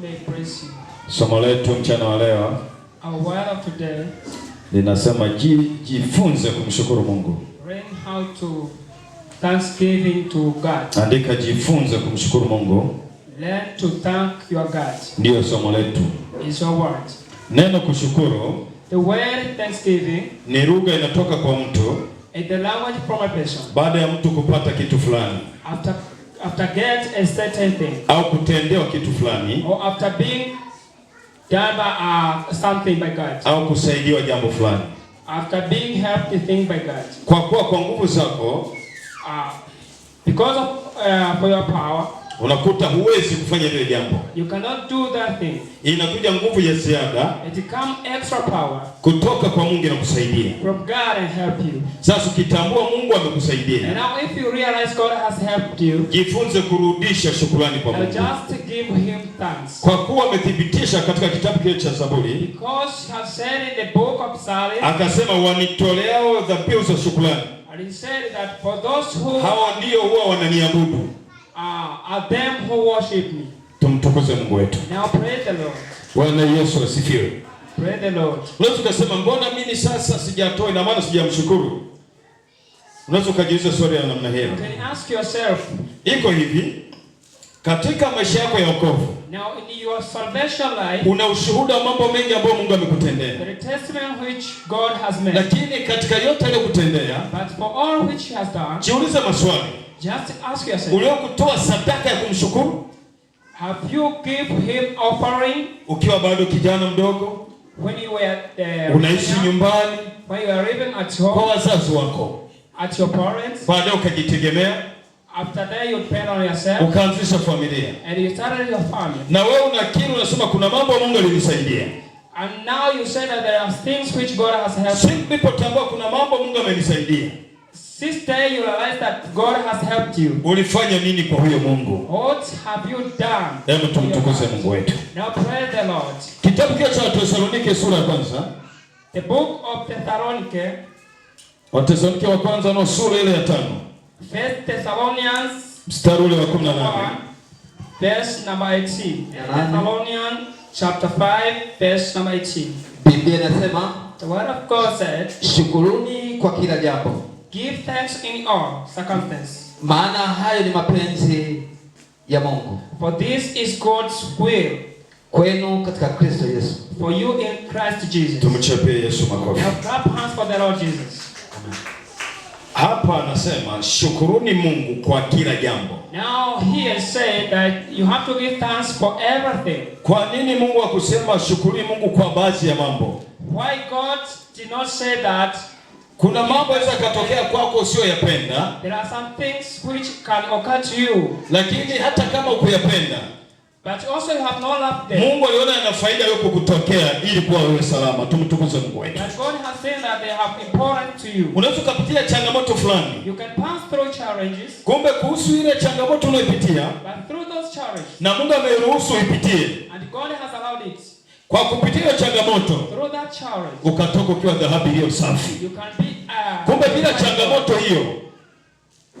May bless you. Somo letu mchana wa leo Our word of today, linasema jifunze kumshukuru Mungu. Learn how to thanksgiving to God. Andika jifunze kumshukuru Mungu, Learn to thank your God ndiyo somo letu. Is your word. Neno kushukuru The word thanksgiving ni lugha inatoka kwa mtu is the language from a person. Baada ya mtu kupata kitu fulani After get a certain thing au kutendewa kitu fulani or after being done by something by God, au kusaidiwa jambo fulani. After being helped a thing by God. Kwa kuwa kwa nguvu zako Because of for your power, unakuta huwezi kufanya lile jambo, you cannot do that thing. Inakuja nguvu ya ziada It come extra power kutoka kwa Mungu inakusaidia. From God and help you. Sasa ukitambua Mungu And amekusaidia, now if you realize God has helped you, jifunze kurudisha shukrani kwa now Mungu, just give him thanks. Kwa kuwa amethibitisha katika kitabu kile cha Zaburi, Because he has said in the book of Psalms, akasema wanitoleao dhabihu za shukrani, and he said that for those who hao ndio huwa wananiabudu. Are them who worship me. Tumtukuze Mungu wetu. Now praise the Lord. Bwana Yesu asifiwe. Praise the Lord. Unaweza ukasema mbona mimi sasa sijatoa, ina maana sijamshukuru. Unaweza ukajiuliza swali la namna hiyo. You can ask yourself, Iko hivi, katika maisha yako ya wokovu now in your salvation life, una ushuhuda wa mambo mengi ambayo Mungu amekutendea, the testament which God has made, lakini katika yote aliyokutendea, but for all which he has done, jiulize maswali. Just ask yourself, Uliokutoa sadaka ya kumshukuru have you give him offering ukiwa bado kijana mdogo, when you were there, unaishi nyumbani when you were living at kwa home, wazazi wako, at your parents? Baadaye ukajitegemea, After that you depend on yourself ukaanzisha familia, and you started your family. Na wewe unakiri, unasema kuna mambo Mungu alinisaidia. And now you say that there are things which God has helped. Siku nilipotambua kuna mambo Mungu amenisaidia, Since day you realize that God has helped you. Ulifanya nini kwa huyo Mungu? What have you done? Hebu tumtukuze Mungu wetu. Now praise the Lord. Kitabu kile cha Watesalonike sura ya kwanza, The book of Thessalonians, Watesalonike wa kwanza no sura ile ya 5, First Thessalonians mstari ule wa 18. 1, verse number 18. Ya nane. Thessalonians chapter 5, verse number 18. Biblia inasema The word of God said, shukuruni kwa kila jambo, "Give thanks in all circumstances, maana hayo ni mapenzi ya Mungu for this is God's will kwenu katika Kristo Yesu. For you in Christ Jesus." Tumchapie Yesu makofi. Now clap hands for the Lord Jesus. Hapa anasema shukuruni Mungu kwa kila jambo. Now here said that you have to give thanks for everything. Kwa nini Mungu hakusema shukuruni Mungu kwa baadhi ya mambo? Why God did not say that Kuna mambo yanaweza yakatokea kwako usiyoyapenda, there are some things which can occur to you, lakini hata kama ukuyapenda, but also you have not loved them. Mungu aliona yana faida wewe kukutokea ili kuwa wewe salama. Tumtukuze Mungu wetu. But God has seen that they have important to you. Unaweza ukapitia changamoto fulani, You can pass through challenges, kumbe kuhusu ile changamoto unayoipitia but through those challenges, na Mungu ameruhusu uipitie, and God has allowed it, kwa kupitia hiyo changamoto through that challenge, ukatoka ukiwa dhahabu iliyo safi. You can be Kumbe bila changamoto hiyo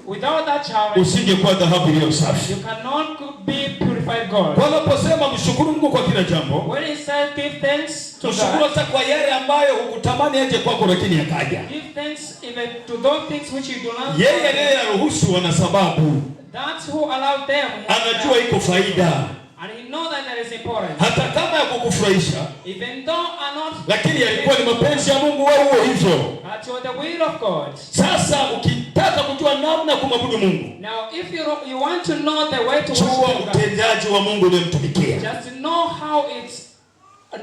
without that challenge, usingekuwa dhahabu iliyo safi. You cannot be purified God. Kwa anaposema mshukuru Mungu kwa kila jambo, When he said give thanks to mshukuru God, hata kwa yale ambayo hukutamani aje kwako, lakini yakaja. Give thanks even to those things which you do not Yeye aliyeyaruhusu ana sababu, That's who allowed them. Anajua iko faida, And he know that there is importance. Hata kama ya kukufurahisha, Even though are not, lakini yalikuwa ni mapenzi ya Mungu wewe uwe hivyo. But you're the will of God. Sasa ukitaka kujua namna ya kumwabudu Mungu, Now, if you want to know the way to jua worship God, utendaji wa Mungu unayemtumikia. Just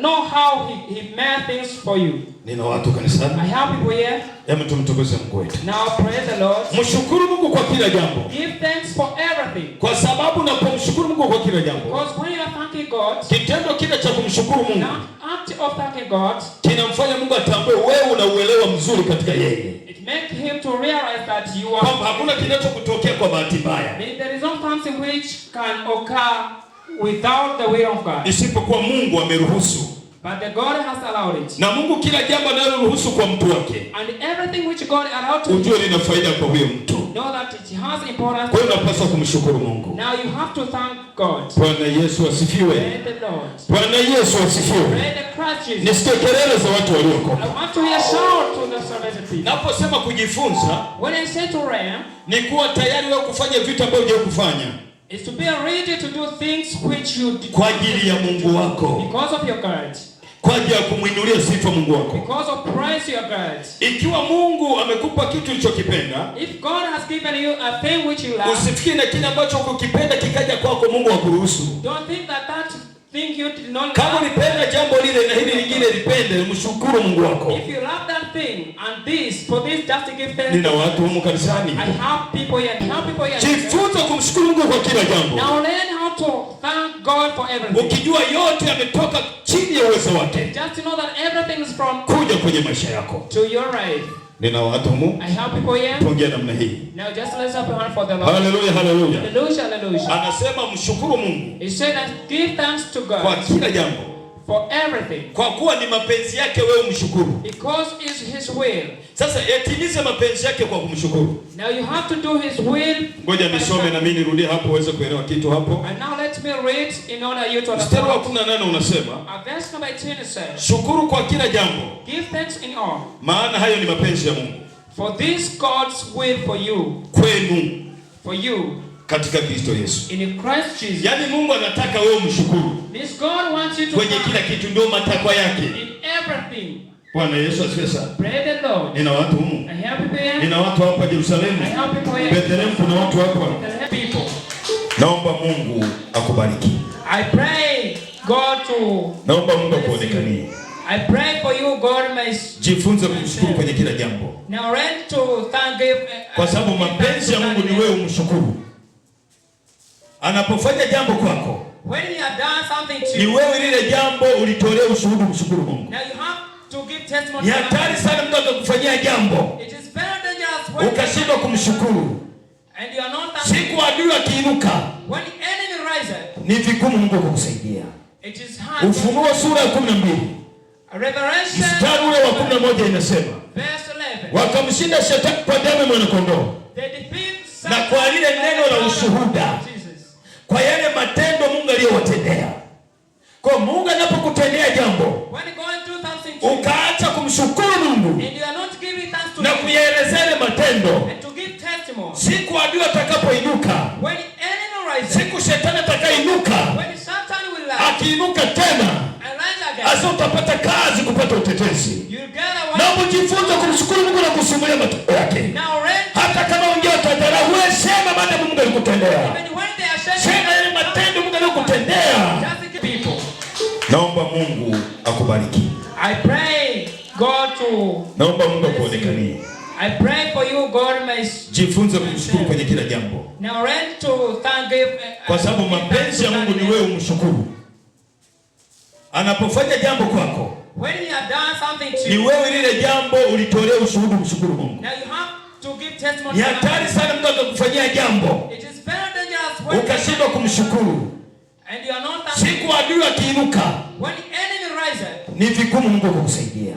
know how he made things for you. Nina watu kanisani, I have people here. hebu tumtukuze Mungu wetu. Now praise the Lord. Mshukuru Mungu kwa kila jambo, Give thanks for everything. Kwa sababu unapomshukuru Mungu kwa kila jambo, Because when you are thanking God, kitendo kile cha kumshukuru Mungu that act of thanking God, kinamfanya Mungu atambue wewe una uelewa mzuri katika yeye, it makes him to realize that you are kwamba hakuna kinachokutokea kwa bahati mbaya, I mean, there is no something which can occur without the will of God. Isipokuwa Mungu ameruhusu. But the God has allowed it. Na Mungu kila jambo analoruhusu kwa mtu wake, And everything which God allowed to ujue lina faida kwa huyo mtu. know that it has importance. Kwa hiyo unapaswa kumshukuru Mungu. Now you have to thank God. Bwana Yesu asifiwe. Praise the Lord. Bwana Yesu asifiwe. Praise the Christ Jesus. Nisikie kelele za watu waliokoka. I want to hear shout to the salvation people. Naposema kujifunza When I say to learn, ni kuwa tayari wewe kufanya vitu ambavyo hujawahi kufanya is to be ready to do things which you did kwa ajili ya Mungu wako, because of your God, kwa ajili ya kumwinulia sifa Mungu wako. because of praise your God. Ikiwa Mungu amekupa kitu ulichokipenda, If God has given you a thing which you love, usifikiri na kile ambacho hukukipenda kikaja kwako Mungu hakuruhusu. don't think that that thing you did not Kama love. ulipenda jambo lile na hili lingine lipende, mshukuru Mungu wako. If you love that thing and this, for this just to give thanks. Nina watu humu kanisani, I have people here, I have people here. jifunze kumshukuru Mungu kwa kila jambo, Now learn how to thank God for everything. ukijua yote yametoka chini ya uwezo wake Just to know that everything is from kuja kwenye maisha yako. to your life. Nina watu humu, I have people here. tuongea namna hii. Now just raise up your hand for the Lord. Haleluya, haleluya. Hallelujah, hallelujah. Anasema mshukuru Mungu He said that give thanks to kwa God kila jambo, for everything kwa kuwa ni mapenzi yake wewe umshukuru. because it's His will. Sasa yatimize mapenzi yake kwa kumshukuru. Now you have to do His will. Ngoja nisome na mimi nirudie hapo uweze kuelewa kitu hapo. And now let me read in order you to Mstari wa understand. 18 unasema, Verse number 18 says, shukuru kwa kila jambo, Give thanks in all, maana hayo ni mapenzi ya Mungu for this God's will for you, kwenu for you katika Kristo Yesu. in Christ Jesus. Yaani Mungu anataka wewe umshukuru This God wants you to kwenye thank kila kitu, ndio matakwa yake. in everything. Bwana Yesu asifiwe sana. Praise the Lord. Nina watu humu, I have people here. nina watu hapa Yerusalemu, I have people here. Bethlehem, kuna watu hapa. I have people. Naomba Mungu akubariki, I pray God to. naomba Mungu akuonekanie. I pray for you, God may Jifunze kumshukuru kwenye kila jambo, now learn to thank give. kwa sababu mapenzi ya Mungu ni wewe umshukuru. Anapofanya jambo kwako, When he has done something to ni you, wewe lile jambo ulitolea ushuhuda, umshukuru Mungu. now you have to give testimony. Ni hatari sana mtu akakufanyia jambo It is very dangerous when ukashindwa kumshukuru. and you are not thankful. Siku adui akiinuka, When the enemy rises, ni vigumu Mungu kukusaidia. it is hard. Ufunuo sura ya 12 Revelation mstari ule wa 11 inasema, verse 11. wakamshinda shetani kwa damu ya mwanakondoo They defeat na kwa lile neno la ushuhuda, Jesus. kwa yale matendo Mungu aliyowatendea. Kwa Mungu anapokutendea jambo When God do something to you, ukaacha kumshukuru Mungu and you are not giving thanks to na him, kuyaelezea yale matendo, and to give testimony, siku adui atakapoinuka, when the enemy rises, siku shetani atakainuka, when Satan will rise akiinuka tena, and rise again, asa utapata kazi kupata utetezi. you get a Na mjifunze kumshukuru Mungu na kusimulia matendo yake, Now read, hata kama wengine watadharau, wewe sema, maana Mungu alikutendea. even when they are shaking, Sema yale matendo Mungu aliyokutendea. just give people. Naomba Mungu akubariki, I pray God to. naomba Mungu akuonekanie. I pray for you, God may. Jifunze kumshukuru kwenye kila jambo, Now learn to thank give. kwa sababu mapenzi ya Mungu ni wewe umshukuru. Anapofanya jambo kwako, When he has done something to ni you, wewe lile jambo ulitolea ushuhuda, umshukuru Mungu. now you have to give testimony. Ni hatari sana mtu akakufanyia jambo It is very dangerous when ukashindwa kumshukuru. and you are not thankful. Siku adui akiinuka, When the enemy rises, ni vigumu Mungu kukusaidia.